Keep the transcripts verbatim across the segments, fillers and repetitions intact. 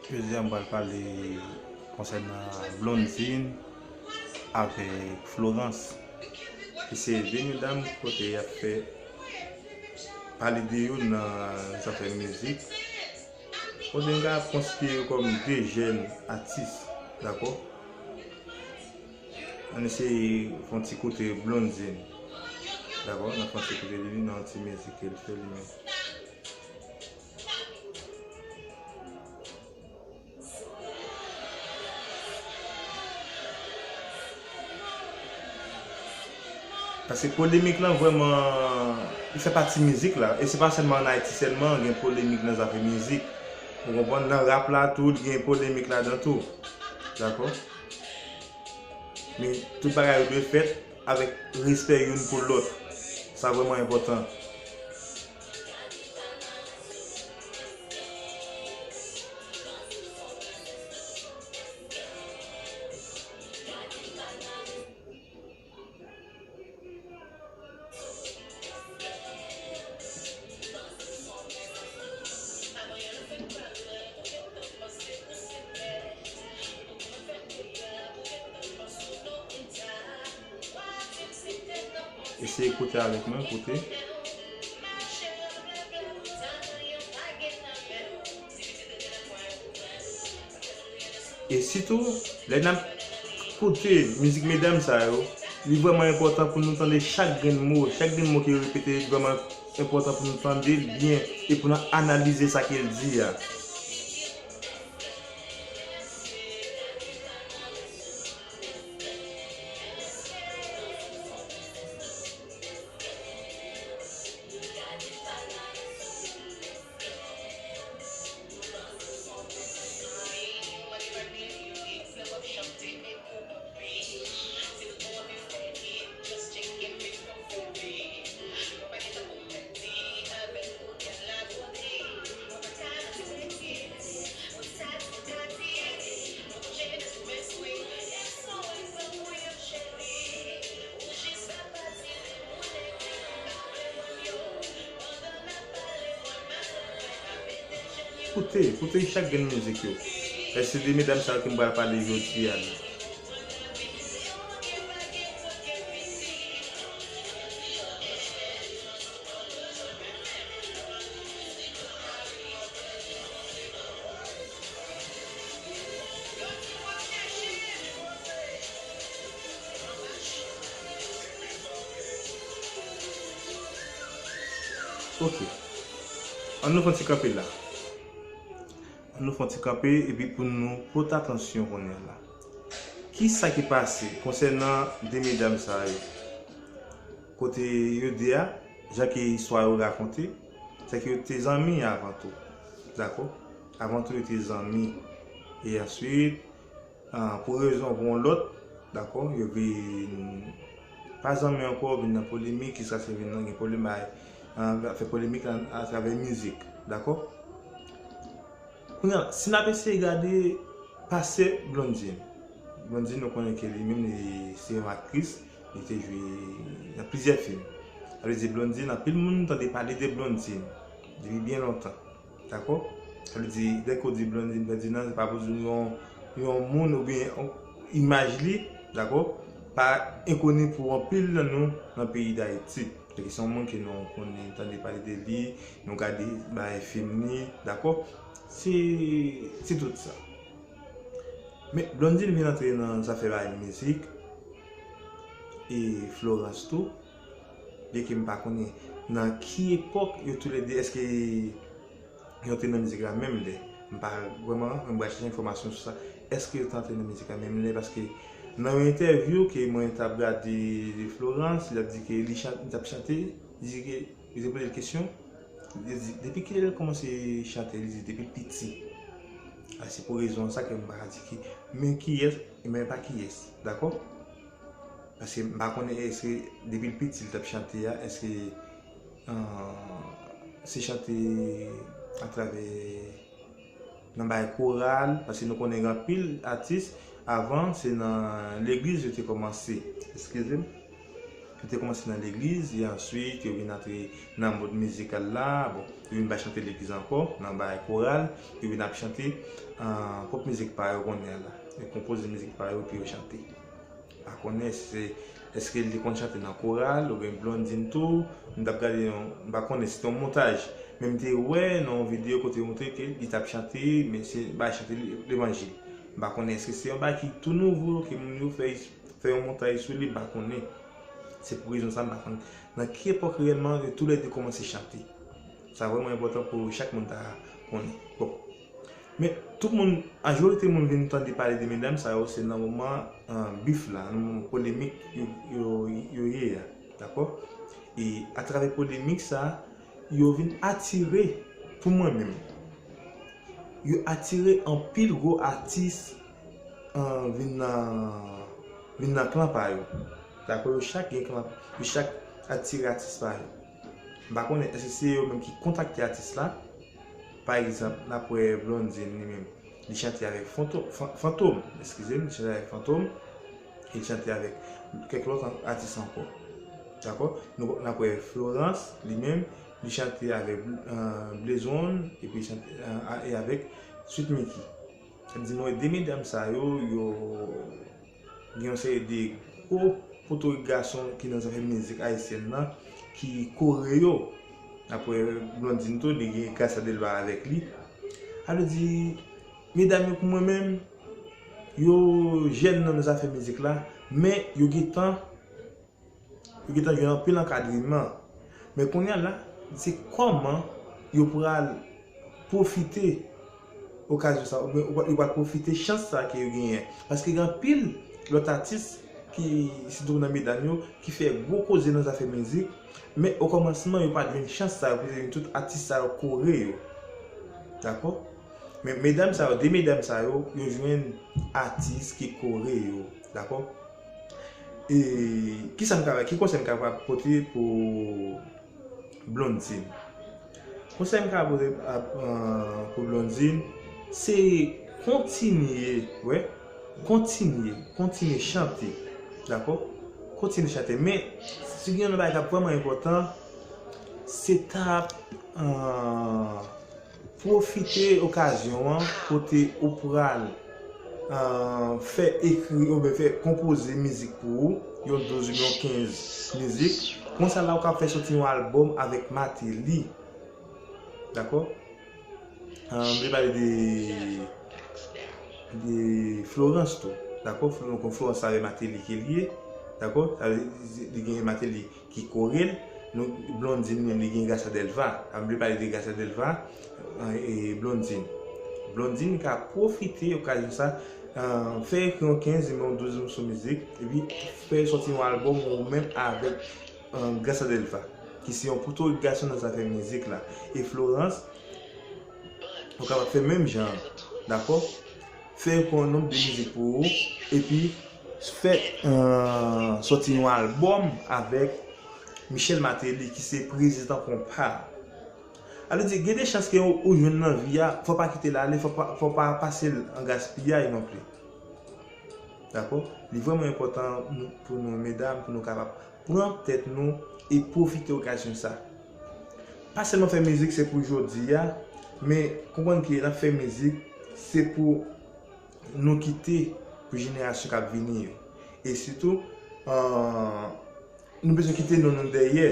Jodi a m pral pale konsènan Blondine avèk Florence. E se de medam kote y ap fè pale de yo nan zafè mizik. Kote m ka konsidere yo kòm de jèn atis, dakò? Ann eseye fè yon ti koute Blondine. Dakò? N ap fè yon ti koute li nan yon ti mizik ke l fè li menm. Paske polemik lan vrèman, li fè pati mizik la. E se pa sèlman ann Ayiti sèlman gen polemik nan zafè mizik. Ou konprann? Nan rap la tou, gen polemik ladan tou. Dakò? Men tout bagay yo dwe fèt avèk respè youn pou lòt. Sa vrèman enpòtan. Eseye koute avèk mwen, koute. E sitou, lè n ap koute mizik medam sa yo, li vrèman enpòtan pou nou tande chak grenn mo. Chak grenn mo ke yo repete, li vrèman enpòtan pou nou tande l byen e pou nou analize sa ke l di a. Koute, koute chak grenn mizik yo. E se de medam sa yo ke m pral pale jodi a la. Ok. Ann nou fè yon ti kanpe la. Ann nou fè yon ti kanpe epi pou nou pote atansyon kounye a la. Kisa ki pase konsènan de medam sa yo? Kote yo di a, jan ke istwa yo rakonte, se ke yo te zanmi avan tou. Dakò? Avan tou, yo te zanmi. E answit, ah, pou rezon pou yon lòt, dakò, yo vin pa zanmi ankò, vin nan polemik, jiskaske vin nan gen pwoblèm, ah, fè polemik atravè mizik. Dakò? Kounye a, si n ap eseye gade pase Blondine. Blondine, nou konnen ke li menm, li se yon aktris, li te jwe nan plizyè fim. Sa vle di, Blondine, anpil moun tande pale de Blondine depi byen lontan. Dakò? Sa vle di, dèke w di Blondine Ferdinand, se pa pou di yon, yon moun oubyen yon imaj li, dakò, pa enkoni pou anpil nan nou nan peyi Dayiti. Dèke se yon moun ke nou konnen, tande pale de li, nou gade bagay fim li, dakò? Se, se tout sa. Men Blondine vin antre nan zafè bagay mizik, e Florence tou, byenke m pa konnen nan ki epòk yo toulède, èske yo te nan mizik la menm lè. M pa vrèman, men m pral chèche enfòmasyon sou sa. Èske yo te antre nan mizik la menm lè? Paske nan yon entèvyou ke mwen t ap gade de Florence, li t ap di ke li chan-, li t ap chante, li di ke, yo te poze l kesyon, li di, depi kilè l kòmanse chante? Li di, depi l piti. A, se pou rezon sa ke m pa ka di ki, men kiyès, men pa kiyès, dakò? Paske m pa konnen èske depi l piti l t ap chante a, èske, ah, se chante atravè nan bagay koral, paske nou konnen gen anpil atis, avan, se nan legliz yo te kòmanse. Eskize m. Yo te kòmanse nan legliz, e answit yo vin antre nan mond mizikal la. Bon, yo vin pa chante legliz ankò, nan bagay koral, yo vin ap chante, ah, pwòp mizik pa yo konnen an la. Yo konpoze mizik pa yo, epi yo chante. M pa konnen si se, èske li te konn chante nan koral, oubyen Blondine tou. M t ap gade yon, m pa konnen si se yon montaj. Men m te wè nan yon videyo kote yo montre ke li t ap chante, men se bagay chante levanjil. M pa konnen èske se yon bagay ki tou nouvo, ke moun yo fè, fè yon montaj sou li, m pa konnen. Se pou rezon sa, m pa konn nan ki epòk reyèlman yo toulède kòmanse chante. Sa vrèman enpòtan pou chak moun ta konnen. Bon. Men, tout moun, majorite moun vin tande pale de medam sa yo, se nan moman, ah, bif la, nan moman polemik yo, yo, yo ye a. Dakò? E atravè polemik sa, yo vin atire, pou mwen menm, yo atire anpil gwo atis, ah, vin nan, vin nan klan pa yo. Dakò? Yo chak gen klan, yo chak atire atis pa yo. M pa konnen èske se yo menm ki kontakte atis la. Pa egzanp, n ap wè Blondine li menm, li chante avèk Fantom, Fan- Fantom, eskize m, li chante avèk Fantom, e li chante avèk kèk lòt an- atis ankò. Dakò? Nou, n ap wè Florence, li menm, li chante avèk, euh, Blaze One, epi li chante, euh, a- e avèk Sweet Micky. Sa vle di, nou wè de medam sa yo, yo gen yon seri de gwo potorik gason ki nan zafè mizik ayisyèn nan, ki kore yo. Apre Blondine tou, li gen Gracia Delva avèk li. Sa vle di, medam yo pou mwen menm, yo jèn nan zafè mizik la, men yo gentan, yo gentan jwenn anpil ankadreman. Men kounye a la, se kòman yo pral pwofite okazyon sa, oubyen yo pral pwofite chans sa ke yo genyen. Paske gen anpil lòt atis ki, sitou nan medam yo, ki fè gwo koze nan zafè mizik, men okòmansman yo pa t jwenn chans sa yo, pou te jwenn tout atis sa yo kore yo. Dakò? Men medam sa yo, de medam sa yo, yo jwenn atis ki kore yo. Dakò? E kisa m ka, ki konsèy m kapab pote pou Blondine? Konsèy m ka pote a, euh, pou Blondine, se kontinye, wè, kontinye, kontinye chante, dakò? Kontinye chante, men si gen yon bagay k ap vrèman enpòtan, se t ap, euh, pwofite okazyon an kote ou pral, ah, fè ekri oubyen fè konpoze mizik pou ou, yon douz oubyen yon kenz mizik. Konsa la ou ka fè soti yon albòm avèk Martelly. Dakò? Ah, m vle pale de, de Florence tou. Dakò? Fl- Florence avèk Martelly ke li ye. Dakò? Sa vle di, li gen Martelly ki kore l. Nou, Blondine menm, li gen Gracia Delva. A, m vle pale de Gracia Delva, e, e Blondine. Blondine ka pwofite okazyon sa, e, fè ekri yon kenz, yon douz moso mizik, epi fè soti yon albòm ou menm avèk, e, Gracia Delva, ki se yon potorik gason nan zafè mizik la. E Florence, ou kapab fè menm jan an, dakò? Fè yon nonb de mizik pou ou, epi fè, e, soti yon albòm avèk Michel Martelly, ki se prezidan konpa. Sa vle di, gen de chans ke ou, ou jwenn nan vi a, fò pa kite l ale, fò pa, fò pa pase l an gaspiyay non pli. Dakò? Li vrèman enpòtan nou, pou nou, medam, pou nou kapab pran tèt nou e pwofite okazyon sa. Pa sèlman fè mizik se pou jodi a, men konprann ke n ap fè mizik, se pou nou kite pou jenerasyon k ap vini yo. E sitou, e, nou bezwen kite non nou dèyè.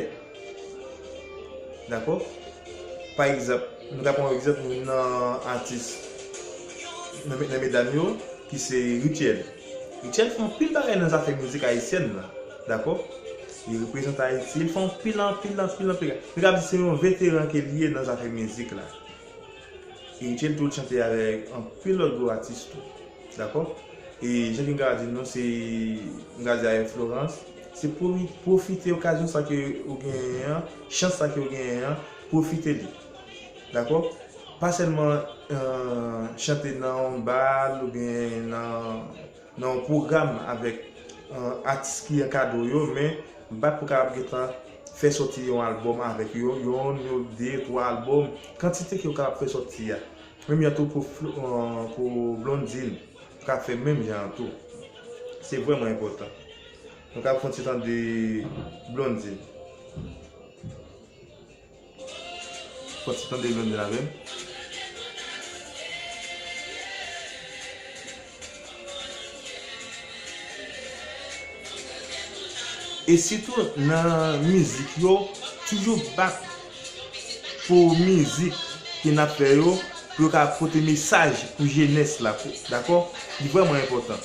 Dakò? Pa egzanp, nou ka pran egzanp, nou nan atis, nan, nan medam yo, ki se Rutshelle. Rutshelle fè anpil bagay nan zafè mizik ayisyèn nan. Dakò? Li reprezante Ayiti, li fè anpil, anpil, anpil, anpil. Nou ka di se yon veteran ke li ye nan zafè mizik la. E Rutshelle tou chante avèk anpil lòt gwo atis tou. Dakò? E jan ke m ka di nou, se, m ka di avèk Florence, se pwofi- pwofite okazyon sa ke ou genyen an, chans sa ke ou genyen an, pwofite li. Dakò? Pa sèlman, e, chante nan yon bal oubyen nan, nan yon pwogram avèk, e, atis ki ankadre w yo, men bat pou kapab gentan fè soti yon albòm avèk yo, yonn, yo, de, twa albòm, kantite ke w kapab fè soti a. Menm jan tou pou Flo- e, pou Blondine, ou ka fè menm jan an tou. Se vrèman enpòtan. Nou ka fè yon ti tande Blondine. Fò ti tande Blondine avè m. E sitou nan mizik yo, toujou bat pou mizik ke n ap fè yo, pou yo ka pote mesaj pou jenès la, pou, dakò? Li vrèman enpòtan.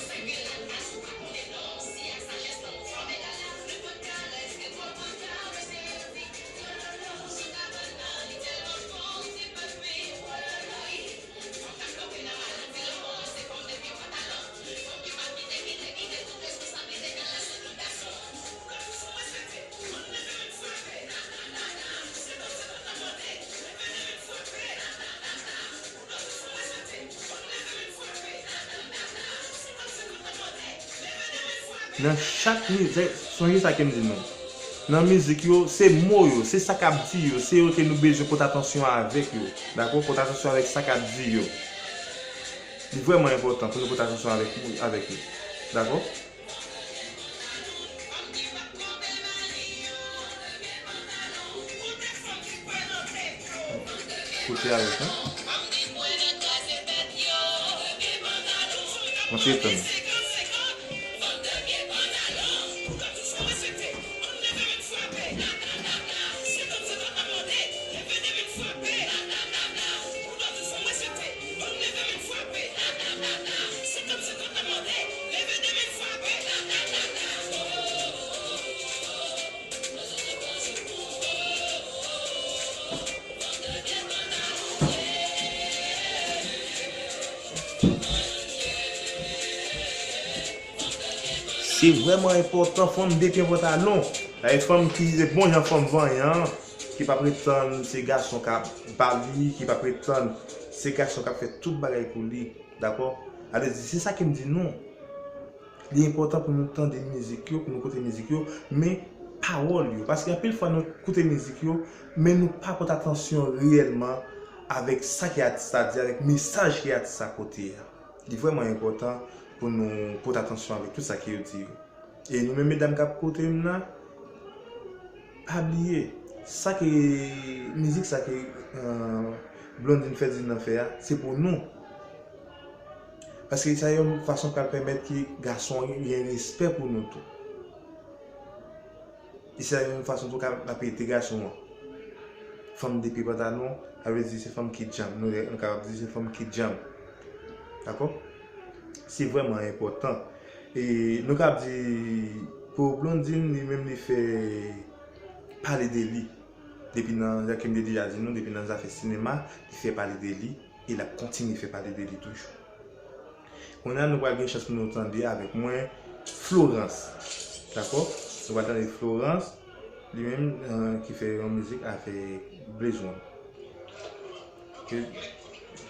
Nan chak mizik, sonje sa ke m di nou. Nan mizik yo, se mo yo, se sa k ap di yo, se yo ke nou bezwen pote atansyon avèk yo. Dakò? Pote atansyon avèk sa k ap di yo. Li vrèman enpòtan pou nou pote atansyon avèk, avèk yo. Dakò? Koute avèk, hein? Mwen te tann. Se vrèman enpòtan, fanm de pye pantalon. Sa e fanm ki se bon jan fanm vanyan, ki pa pretann se gason k ap ba li, ki pa pretann se gason k ap fè tout bagay pou li. Dakò? Sa vle di, se sa ke m di nou. Li enpòtan pou nou tande mizik yo, pou nou koute mizik yo, men pawòl yo. Paske anpil fwa nou koute mizik yo, men nou pa pote atansyon reyèlman avèk sa ke atis la di, avèk mesaj ke atis la pote a. Li vrèman enpòtan pou nou pote atansyon avèk tout sa ke yo di yo. E nou menm medam k ap koute m nan, pa bliye, sa ke, mizik sa ke, euh, Blondine Ferdinand fè a, se pou nou. Paske sa yon fason k pral pèmèt ke gason an gen respè pou nou tou. E sa yon fason tou k ap, ap ede gason an. Fanm de pye pantalon, sa vle di se fanm ki djanm. Nou, nou kapab di se fanm ki djanm. Dakò? Se vrèman enpòtan. E nou kapab di, pou Blondine, li menm li fè pale de li. Depi nan, jan ke m te deja di nou, depi nan zafè sinema, li fè pale de li e l ap kontinye fè pale de li toujou. Kounye a, nou pral gen chans pou nou tande avèk mwen Florence. Dakò? Nou pral tande Florence, li menm, euh, ki fè yon mizik avèk Blaze One. Ke,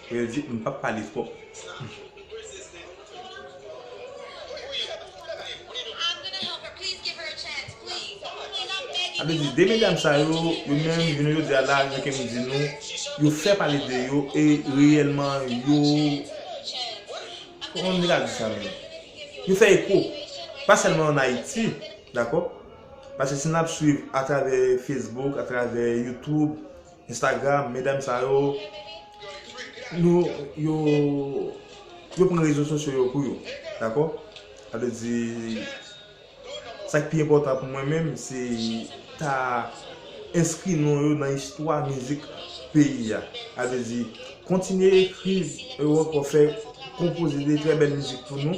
ke yo di, m p ap pale twòp. Sa vle di, de medam sa yo, yo menm, jounen jodi a la, jan ke m di nou, yo fè pale de yo, e reyèlman, yo, kòman m te ka di sa menm? Yo fè eko. Pa sèlman ann Ayiti, dakò? Paske si n ap swiv atravè Facebook, atravè YouTube, Instagram, medam sa yo, nou, yo, yo pran rezo sosyo yo pou yo, dakò? Sa vle di, sa k pi enpòtan pou mwen menm, se ta enskri non yo nan istwa mizik peyi a. Sa vle di, kontinye ekri, e ankò fè, konpoze de trè bèl mizik pou nou,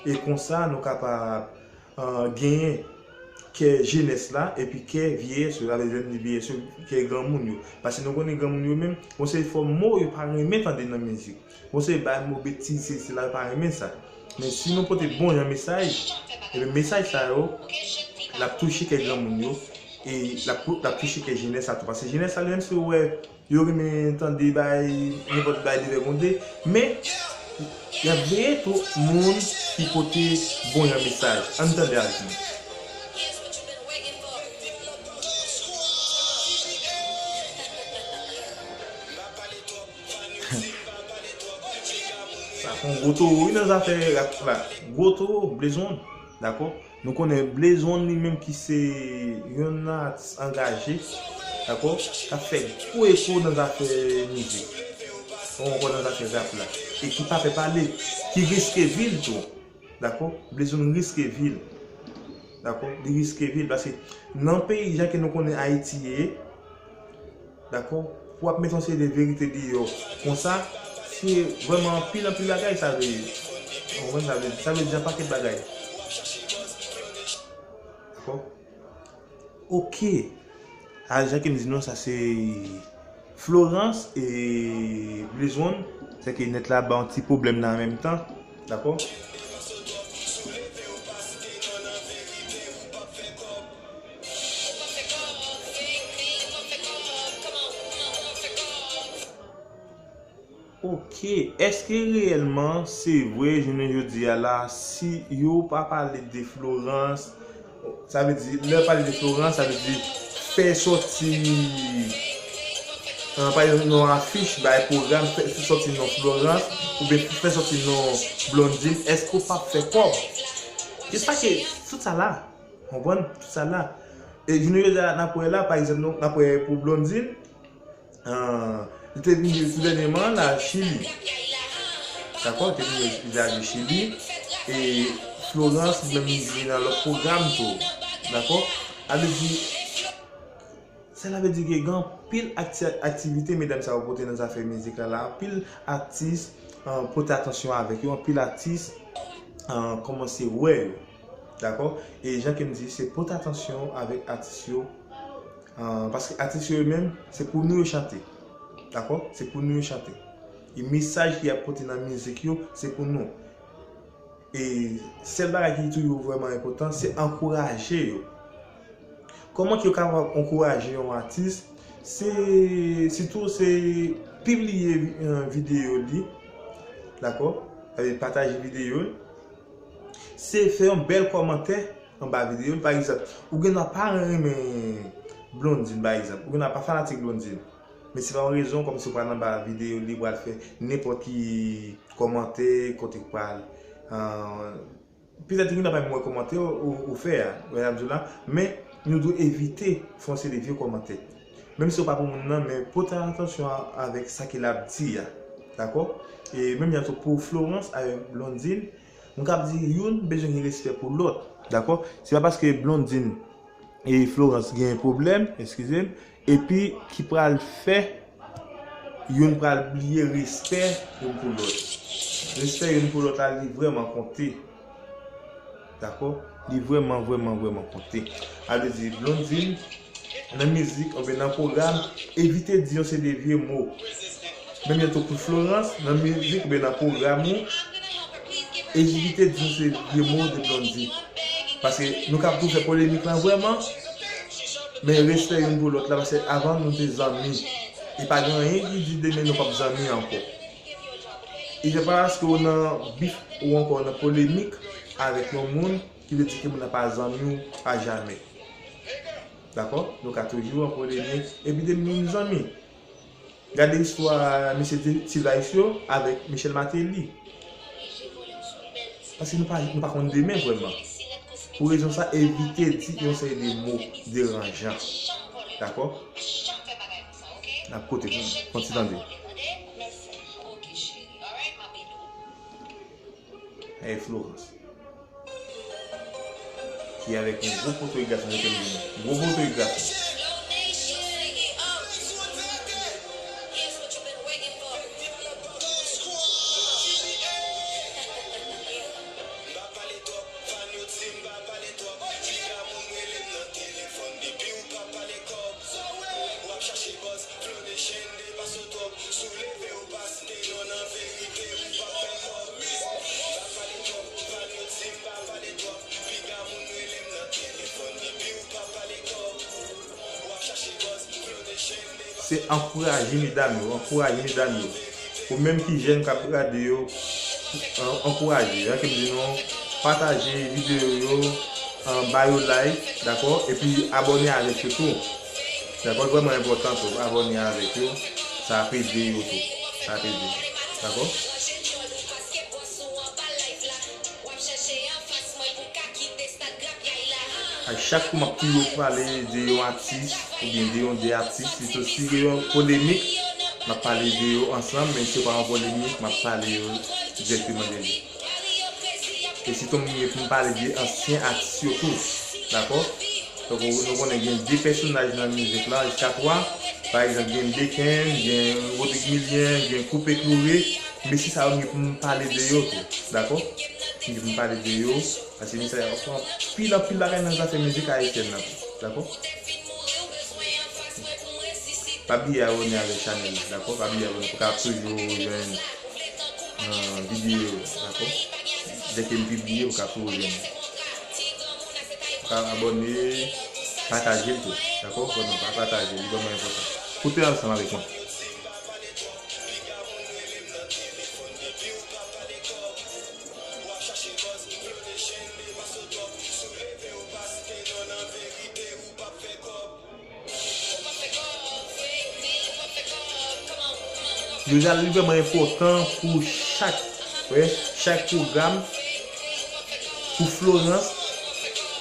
e konsa nou kapab, euh, genyen kè jenès la, epi kè vyeyès yo, sa vle di lè m di vyeyès yo, kè granmoun yo. Paske nou konnen granmoun yo menm, gon seri fò mo yo pa renmen tande nan mizik. Gon seri bagay mo betiz, sesi, sela, yo pa renmen sa. Men si nou pote bon jan mesaj, ebyen mesaj sa yo, l ap touche kè granmoun yo, e l ap, l ap touche kè jenès la tou. Paske jenès la, li menm, si yo wè yo renmen tande bay, nenpòt bay de vègonde, men y ap veye tou moun ki pote bon jan mesaj. Ann tande avèk mwen. Sa fè yon gwo towo, wi, nan zafè rap la. Gwo towo, Blaze One, dakò? Nou konnen Blaze One li menm ki se yonn nan atis angaje, dakò, k ap fè gwo efò nan zafè mizik, ou ankò nan zafè rap la, e ki pa pè pale, ki riske vi l tou, dakò, Blaze One riske vi l, dakò, li riske vi l, paske nan peyi jan ke nou konnen Ayiti ye, dakò, pou w ap mete yon seri de verite deyò konsa, se vrèman anpil, anpil bagay sa vle, ou konprann sa vle di, sa vle di yon pakèt bagay. Dakò? Oke. A, jan ke m di nou, sa se Florence e Blaze One. Se ke nèt la ba yon ti pwoblèm nan an menm tan. Dakò? Oke, èske reyèlman se vre jounen jodi a la, si yo pa pale de Florence, sa vle di, lè yo pale de Florence, sa vle di fè sòti, ah, pa egzanp, nan afich, bay pwogram, fè, fè sòti non Florence, oubyen fè sòti non Blondine, èske w p ap fè kòb? Jis paske tout sa la, konprann, tout sa la. E jounen jodi a, n ap wè la, pa egzanp, nou, n ap wè pou Blondine, Ah, li te vin tou dènyèman la Chili. Dakò, li te vin vizavi Chili. E Florence menm li vin nan lòt pwogram tou. Dakò? Sa vle di, sa vle di ke gen anpil akti-, aktivite medam sa yo pote nan zafè mizik la, la. Anpil atis, ah, pote atansyon avèk yo, anpil atis, ah, kòmanse wè yo. Dakò? E jan ke m di, se pote atansyon avèk atis yo, ah, paske atis yo menm, se pou nou yo chante. Dakò? Se pou nou yo chante. E mesaj ke y ap pote nan mizik yo, se pou nou. E sèl bagay ki toujou vrèman enpòtan, se ankouraje yo. Kòman ke yo kapab ankouraje yon atis? Se, sitou se pibliye, eh, videyo li, dakò? Sa vle pataje videyo l. Se fè yon bèl kòmantè anba videyo l. Pa egzanp, ou gen dwa pa renmen Blondine, pa egzanp. Ou gen dwa pa fanatik Blondine. Men se pa yon rezon kòmsi ou pral anba videyo li, ou pral fè nenpòt ki kòmantè, kote ou pral, ah, petèt ou gen dwa pa menm wè kòmantè ou, ou, ou fè a, wè sa m di w la, men nou dwe evite fè yon seri de vye kòmantè. Menm si w pa pou moun nan, men pote atansyon a, avèk sa ke l ap di a, dakò? E menm jan tou pou Florence avèk Blondine, m kab di youn bezwen gen respè pou lòt, dakò? Se pa paske Blondine e Florence gen pwoblèm, eskize m, epi ki pral fè youn pral bliye respè youn pou lòt. Respè youn pou lòt la, li vrèman konte. Dakò? Li vrèman, vrèman, vrèman konte. Sa vle di, Blondine, nan mizik oubyen nan pwogram, evite di yon seri de vye mo. Menm jan tou pou Florence, nan mizik oubyen nan pwogram ou, evite di yon seri de vye mo de Blondine. Paske nou kab tou fè polemik lan vrèman, men respè youn pou lòt la, paske avan nou te zanmi. E pa gen anyen ki di demen nou p ap zanmi ankò. E se pa paske w nan bif ou ankò nan polemik avèk yon moun ki vle di ke moun nan pa zanmi w a jamè. Dakò? Nou ka toujou an polemik, epi depi nou zanmi. Gade istwa mesye Ti-, T-Vice yo avèk Michel Martelly. Paske nou pa, nou pa konn demen vrèman. Pou rezon sa, evite di yon seri de mo deranjan. Dakò? N ap koute pou nou. Kontinye tande. Hey, Florence. Ki avèk yon gwo poto gason, yo te vini. Gwo poto gason. Se ankouraje medam yo, ankouraje medam yo. Ou menm ki jèn k ap gade yo, an-, ankouraje. Jan ke m di nou, pataje videyo yo, an, ba yo like, dakò? Epi abòne avèk yo tou. Dakò? Li vrèman enpòtan tou, abòne avèk yo. Sa ap ede yo tou. Sa ap ede. Dakò? W ap chèche anfas mwen pou ka kite stad grap. Chak kou m ap toujou pale de yon atis oubyen de yon de atis, sitou si gen yon polemik, m ap pale de yo ansanm, men si yo pa yon polemik, m ap pale yo dirèkteman de li. E sitou m gen pou m pale de ansyen atis yo tou, dakò? Donk, nou konnen gen de pèsonaj nan mizik la, jiska twa. Pa egzanp, gen Beken, gen Rodrigue Milien, gen Koupe Kloure. Mesye sa yo, m gen pou m pale de yo tou, dakò? M gen pou m pale de yo, paske mesye sa yo fè anpil, anpil bagay nan zafè mizik ayisyèn nan tou, dakò? Pa bliye abòne avèk chanèl la, dakò? Pa bliye abòne pou w ka toujou jwenn, euh, videyo yo, dakò? Dèke m pibliye, ou ka toujou jwenn. Ou ka abòne, pataje l tou, dakò? Bon, non, pa pataje, li vrèman enpòtan. Koute ansanm avèk mwen. Jodi a, li vrèman enpòtan pou chak, wè, chak pwogram pou Florence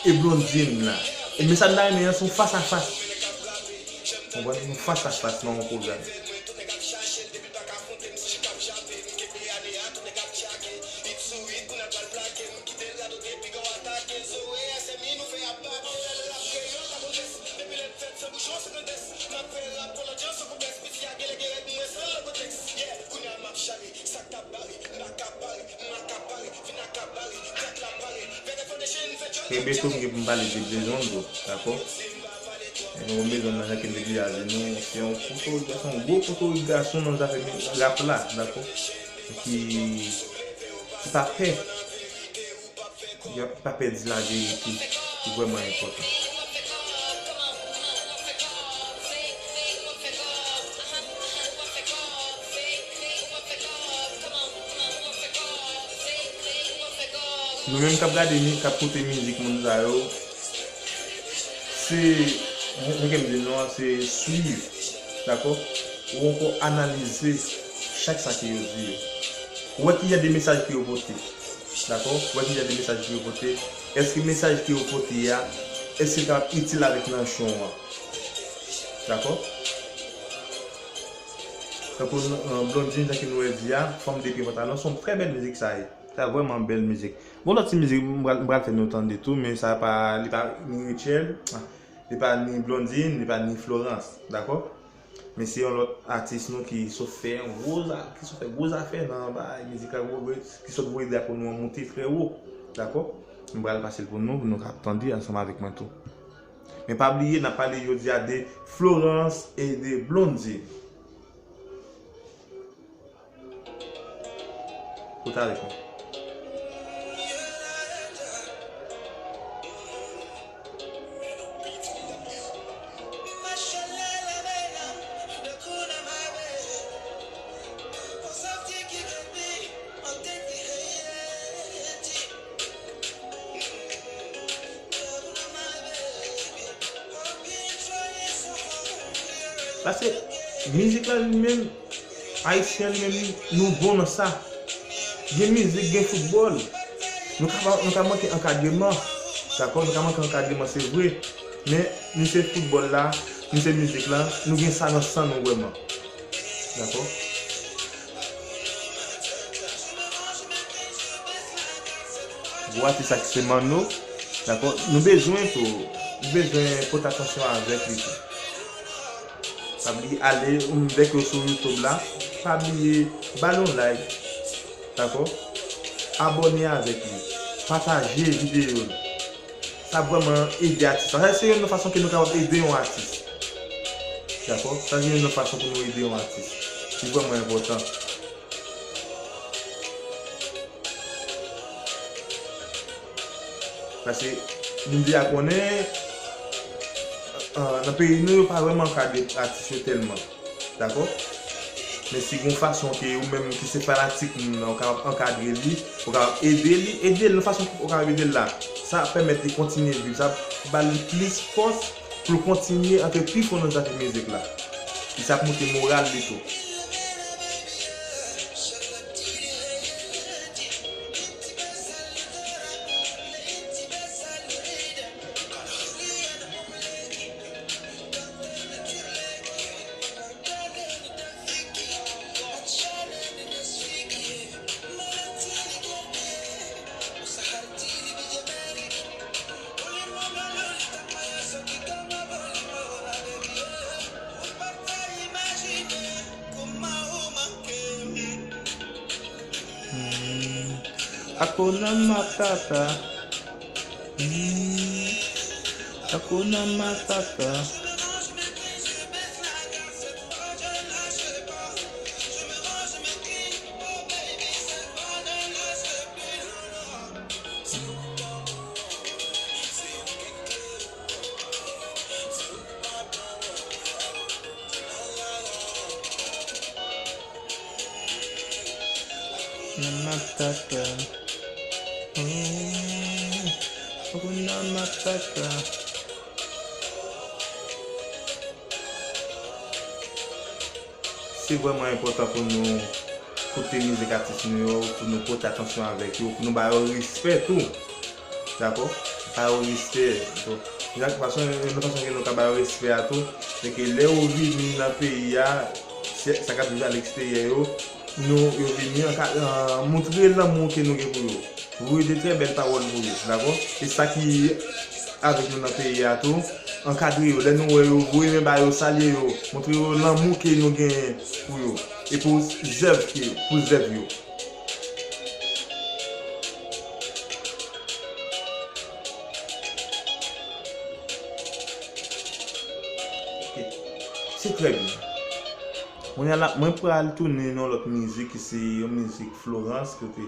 e Blondine la. E mesaj m ta renmen an, se yon fas a fas. Konprann? Yon fas a fas nan yon pwogram. Kenbe tou, m gen pou m pale de Blezon tou, dakò? E nou Blezon nan, jan ke m te di a, nou, se yon potorik gason, gwo potorik gason nan zafè rap la, dakò? Ki, ki pa pè. Yap pa pè di laverite, ki vrèman enpòtan. Nou menm k ap gade, k ap koute mizik moun sa yo, se, jan ke m di nou an, se swiv, dakò? Ou ankò analize chak sa ke yo di yo. Ou wè ki jan de mesaj ke yo pote. Dakò? Ou wè ki jan de mesaj ke yo pote. Èske mesaj ke yo pote a, èske l kapab itil avèk nasyon an? Dakò? Tankou, euh, Blondine, jan ke nou wè di a, Fanm de pye pantalon, se yon trè bèl mizik sa ye. Sa vrèman bèl mizik. Gon lòt ti mizik, m pral, m pral fè nou tande tou, men sa pa, li pa ni Rutshelle, ah, li pa ni Blondine, li pa ni Florence, dakò? Men se yon lòt atis nou ki sot fè yon gwo za-, ki sot fè gwo zafè nan bagay mizik la, gwo, gwo, ki sot voye drapo nou an monte trè wo. Dakò? M pral pase l pou nou, pou nou ka tande ansanm avèk mwen tou. Men pa bliye, n ap pale jodi a de Florence e de Blondie. Koute avèk mwen. Paske mizik la li menm, ayisyen li menm, nou bon nan sa. Gen mizik, gen foutbòl. Nou ka, nou ka manke ankadreman. Dakò? Nou ka manke ankadreman, se vre. Men, nou se foutbòl la, nou se mizik la, nou gen sa nan san nou vrèman. Dakò? Gwo atis sa ki se Manno. Dakò? Nou bezwen tou, nou bezwen pote atansyon avèk li tou. Pa bliye ale, ou menm avèk yo sou YouTube la, pa bliye ba l yon like. Dakò? Abòne avèk li. Pataje videyo l. Sa vrèman ede atis la. Sa se youn nan fason ke nou kapab ede yon atis. Dakò? Sa se youn nan fason pou nou ede yon atis. Li vrèman enpòtan. Paske nou deja konnen, euh, nan peyi nou, yo pa vrèman ankadre atis yo tèlman. Dakò? Men si gon fason ke ou menm ki se fanatik moun nan, ou kapab ankadre li, ou kapab ede li, ede l nan fason ou kapab ede l la. Sa ap pèmèt li kontinye viv, sa ap ba li plis fòs pou l kontinye antre pi fon nan zafè mizik la. E sa ap monte moral li tou. Hakuna Matata. Mm. Hakuna Matata. Hakuna Matata. Mm. Hakuna Matata. Se vrèman enpòtan pou nou koute mizik atis nou yo, pou nou pote atansyon avèk yo, pou nou ba yo respè tou. Dakò? Ba yo respè. Donk, jan, fason, yon fason ke nou ka ba yo respè a tou, se ke lè yo vini nan peyi a, se, sa k ap viv aleksteryè yo, nou, yo vini an ka, an, montre lanmou ke nou gen pou yo. Voye de trè bèl pawòl pou yo, dakò? E sa ki avèk nou nan peyi a tou, ankadre yo. Lè nou wè yo, voye men ba yo, salye yo, montre yo lanmou ke nou genyen pou yo. E pou zèv ke, pou zèv yo. Ok. Se trè byen. Kounye a la, mwen pral tounen nan lòt mizik, ki se yon mizik Florence, kote,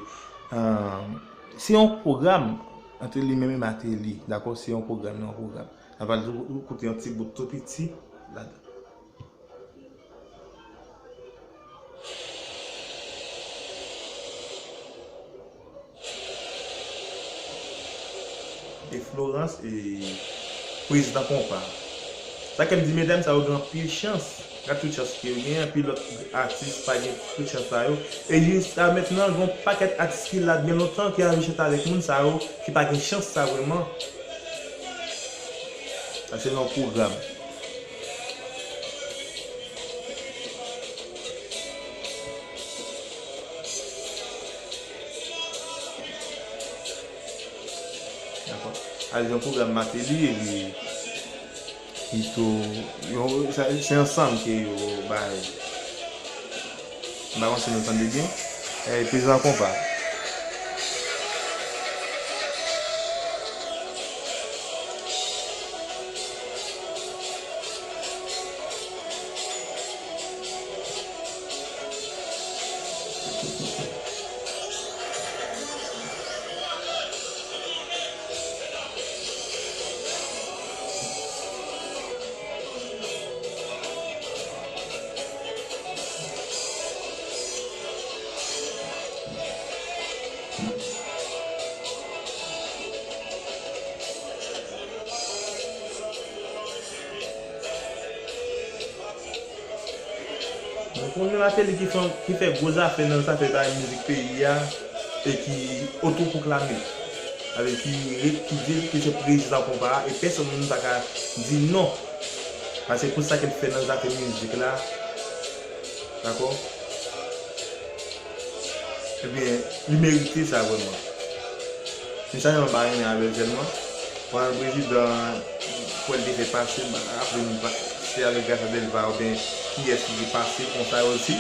ah, se yon pwogram ant li menm e Martelly, dakò? Se yon pwogram, nan yon pwogram. N a pral tou koute yon ti bout tou piti ladan. E Florence, e prezidan konpa. Sa ke m di, medam sa yo gen anpil chans. Gad tout chans ke yo genyen, anpil lòt atis pa gen tout chans sa yo. E jiska mentnan, gen yon pakèt atis ki la byen lontan, ki anvi chante avèk moun sa yo, ki pa gen chans sa vrèman. Sa se nan pwogram. Dakò. Al jan pwogram Martelly, epi li tou, yo, sa, se ansanm ke yo bay. M pa konn si nou tande byen. E, prezidan konpa. Donk, yon Martelly ki fè, ki fè gwo zafè nan zafè bay mizik peyi a, e ki otopwoklame. Sa vle di ki re-, ki di ke se prezidan konpa a, e pèsonn moun pa ka di non. Paske pou sa ke l fè nan zafè mizik la, dakò? Ebyen, li merite sa vrèman. Men sa sèlman m pa renmen avè l sèlman. Pandan prezidan, kwè l te fè pase, m pa ka raple m pa, se avèk Gracia Delva oubyen kiyès ki te pase konsa yo di.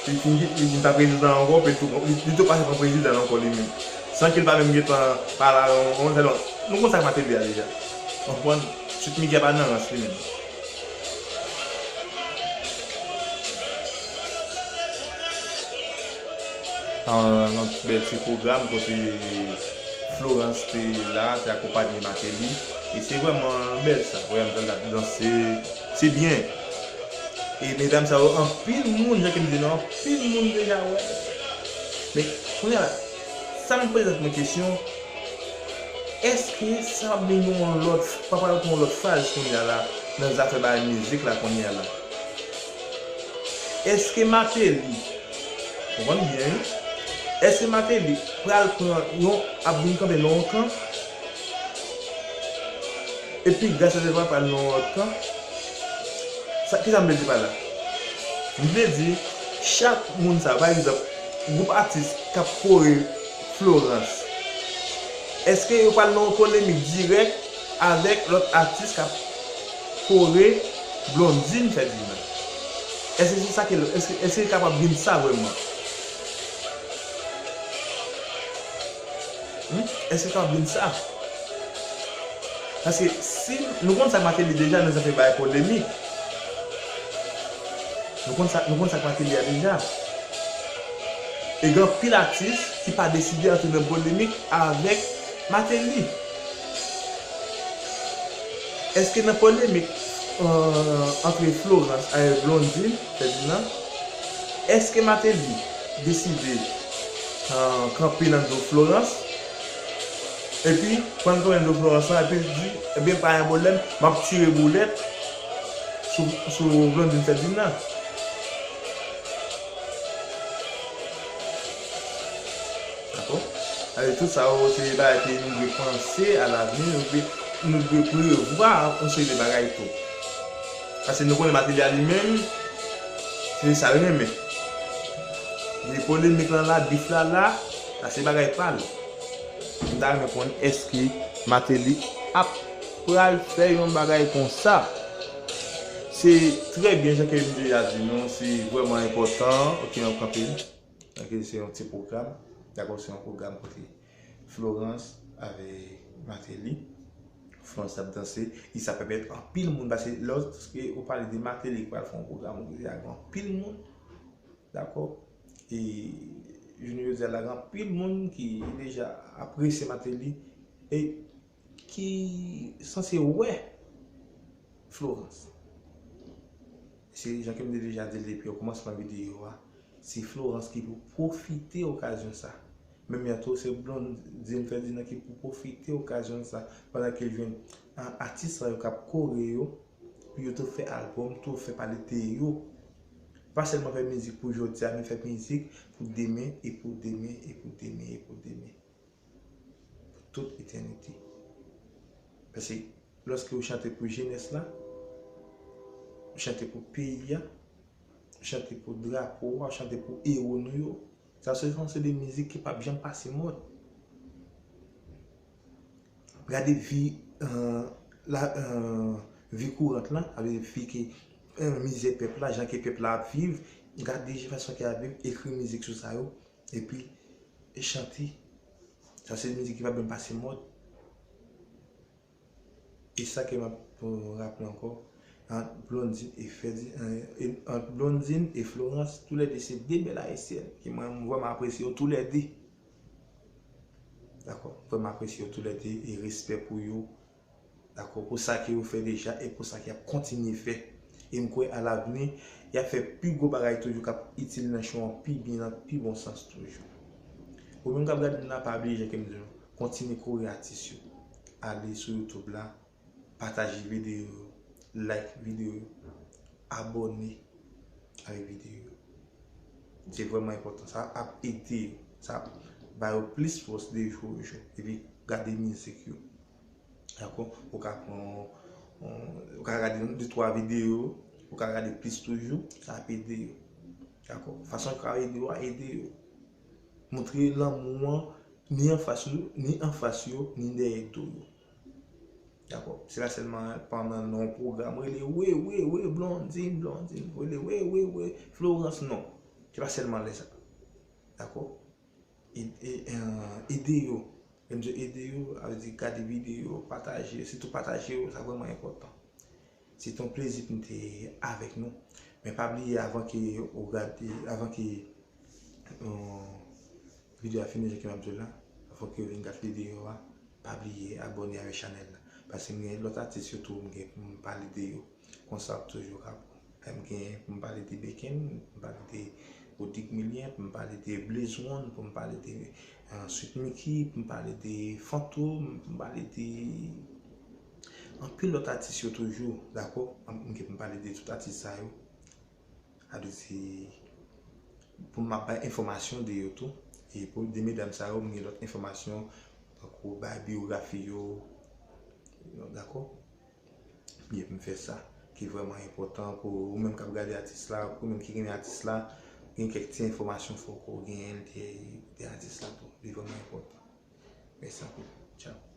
Li fin, li vin pa prezidan ankò, epi tou, li, li tou pase pran prezidan ankò li menm. San ke l pa menm gentan pale avè yon, yon sèl lòt. Nou konn sa k Martelly a deja. Ou konprann? Sweet Micky pa nan rans li menm. An, yon bèl ti pwogram kote Florence te la, te akonpaye Martelly. E se vrèman bèl sa. Vrèman, l ap danse. Se byen. E medam sa yo, anpil moun, jan ke m di nou, anpil moun deja wè. Men, kounye a la, sa m poze tèt mwen kesyon, èske sa ap vin yon lòt, pa pral pran yon lòt faz kounye a la, nan zafè bay mizik la kounye a la? Èske Martelly, konprann byen, wi, èske Martelly pral pran yon, ap vin kanpe nan yon kan, epi Gracia Delva pral nan yon lòt kan? Sa, kisa m vle di pa la? M vle di, chak moun sa, pa egzanp, gwoup atis k ap kore Florence, èske yo pral nan yon polemik dirèk avèk lòt atis k ap kore Blondine Ferdinand? Èske se sa ke, èske, èske li kapab vin sa vrèman? Èske sa ap vin sa? Paske si nou konn sa k Martelly deja nan zafè bay polemik. Nou konn sa, nou konn sa k Martelly a deja. E gen anpil atis ki pa deside antre nan polemik avèk Martelly. Èske nan polemik, euh, antre Florence avèk Blondine Ferdinand, èske Martelly deside, euh, kanpe nan do Florence? Epi, pran kanpe nan do Florence lan, epi l di, ebyen, pa gen pwoblèm, m ap tire boulèt sou, sou Blondine Ferdinand. Dakò? Alè, tout sa yo, se bagay ke nou dwe panse alavni, nou dwe, nou dwe prevwa yon seri de bagay tou. Paske nou konnen Martelly a li menm, se sa l renmen. Li polemik lan la, bif la la, sa se bagay pa l. M ta renmen konn èske Martelly ap pral fè yon bagay konsa. Se trè byen, jan ke m deja di nou, se vrèman enpòtan. Ok, n ap kanpe. Ok, se yon ti pwogram. Dakò, se yon pwogram kote Florence avèk Martelly. Florence ap danse. E sa pèmèt anpil moun, paske lòske ou pale de Martelly ki pral fè yon pwogram, ou gen anpil moun. Dakò? E jounen jodi a la, gen anpil moun ki deja apresye Martelly e ki sanse wè Florence. Se jan ke m te deja di l depi okòmansman videyo a, se Florence ki pou pwofite okazyon sa. Menm jan tou, se Blondine Ferdinand ki pou pwofite okazyon sa, pandan ke l jwenn, a, atis sa yo k ap kore yo, pou yo tou fè albòm, tou fè pale de yo. Pa sèlman fè mizik pou jodi a, men fè mizik pou demen, e pou demen, e pou demen, e pou demen. Pou tout etènite. Paske lòske ou chante pou jenès la, ou chante pou peyi a, ou chante pou drapo a, ou chante pou ewo nou yo, sa se yon seri de mizik ki p ap janm pase mòd. Gade vi, euh, la, euh, vi kourant lan, avè fi ke, euh, mizè pèp la, jan ke pèp la ap viv, gade fason ke ap viv, ekri mizik sou sa yo, epi chante. Sa se mizik ki p ap janm pase mòd. E sa ke m ap, euh, raple ankò, ant Blondine e Ferdi-, euh, e, ant Blondine e Florence, toulède se de bèl ayisyèn ke mwen, m vrèman apresye yo toulède. Dakò? M vrèman apresye yo toulède e respè pou yo. Dakò? Pou sa ke yo fè deja e pou sa ke y ap kontinye fè. E m kwè alavni, y ap fè pi gwo bagay toujou k ap itil nasyon an pi byen, nan pi bon sans toujou. Ou menm k ap gade m la, pa bliye jan ke m di nou, kontinye kore atis yo. Ale sou YouTube la, pataje videyo yo, like videyo yo, abòne avèk videyo yo. Se vrèman enpòtan. Sa ap ede yo. Sa ap ba yo plis fòs de jou an jou. Epi gade mizik yo. Dakò? Ou ka pran, ou ka gade yon, de, twa videyo, ou ka gade plis toujou, sa ap ede yo. Dakò? Fason ou ka ede yo a, ede yo. Montre lanmou an, ni anfas yo, ni anfas yo, ni dèyè do yo. Dakò? Se pa sèlman pandan nan yon pwogram, rele we, we, we, Blondine, Blondine, rele we, we, we, Florence, non. Se pa sèlman lè sa. Dakò? E, e, eh, ede yo. Lè m di ede yo, sa vle di gade videyo, pataje, sitou pataje yo, sa vrèman enpòtan. Se te yon plezi pou m te avèk nou. Men pa bliye, avan ke ou gade, avan ke, euh, videyo a fini, jan ke m ap di w la, avan ke w vin gade videyo a, pa bliye abòne avèk chanèl la. Paske m gen lòt atis yo tou m gen pou m pale de yo. Konsa ap toujou ka bon. M gen pou m pale de Beken, pou m pale de Rodrigue Milien, pou m pale de Blaze One, pou m pale de, euh, Sweet Micky, pou m pale de Fantom, pou m pale de anpil lòt atis yo toujou, dakò? M gen pou m pale de tout atis sa yo. Sa vle di, pou m ap bay enfòmasyon de yo tou. E pou de medam sa yo, m gen lòt enfòmasyon, tankou bay biyografi yo, dakò? Byen pou m fè sa, ki vrèman enpòtan pou ou menm k ap gade atis la, ou menm ki renmen atis la, gen kèk ti enfòmasyon fòk ou genyen de, de atis la tou. Li vrèman enpòtan. Mèsi anpil. Tchao.